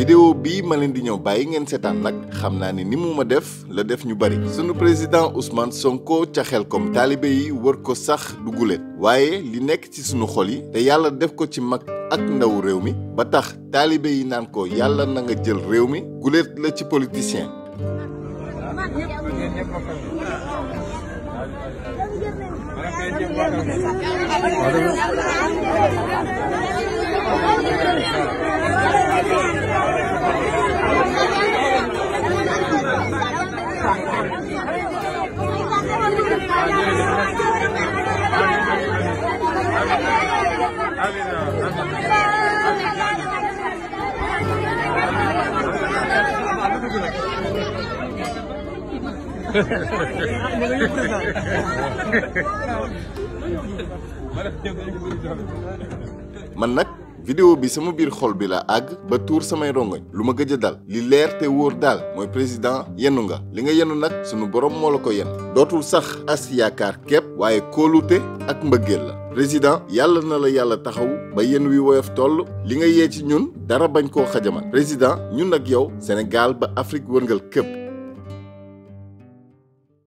vidéo bii ma leen di ñëw bàyyi ngeen seetaan nag xam naa ni mu ma def la def ñu bari sunu président Ousmane Sonko ca Xelcom taalibe yi wër ko sax du guléet waaye li nekk ci sunu xol yi te yàlla def ko ci mag ak ndaw réew mi ba tax taalibe yi naan ko yàlla na nga jël réew mi guléet la ci politicien. man nag vidéo bi sama biir xol bi la àgg ba tuur samay rongoñ lu ma gëj a dal li leer te wóor daal mooy président yenu nga li nga yenu nag sunu borom moo la ko yen dootul sax as yaakaar képp waaye kóolute ak mbëggeel la président yàlla na la yàlla taxaw ba yen wi woyof toll li nga yee ci ñun dara bañ koo xajamal président ñun ak yow Sénégal ba Afrique wërngal képp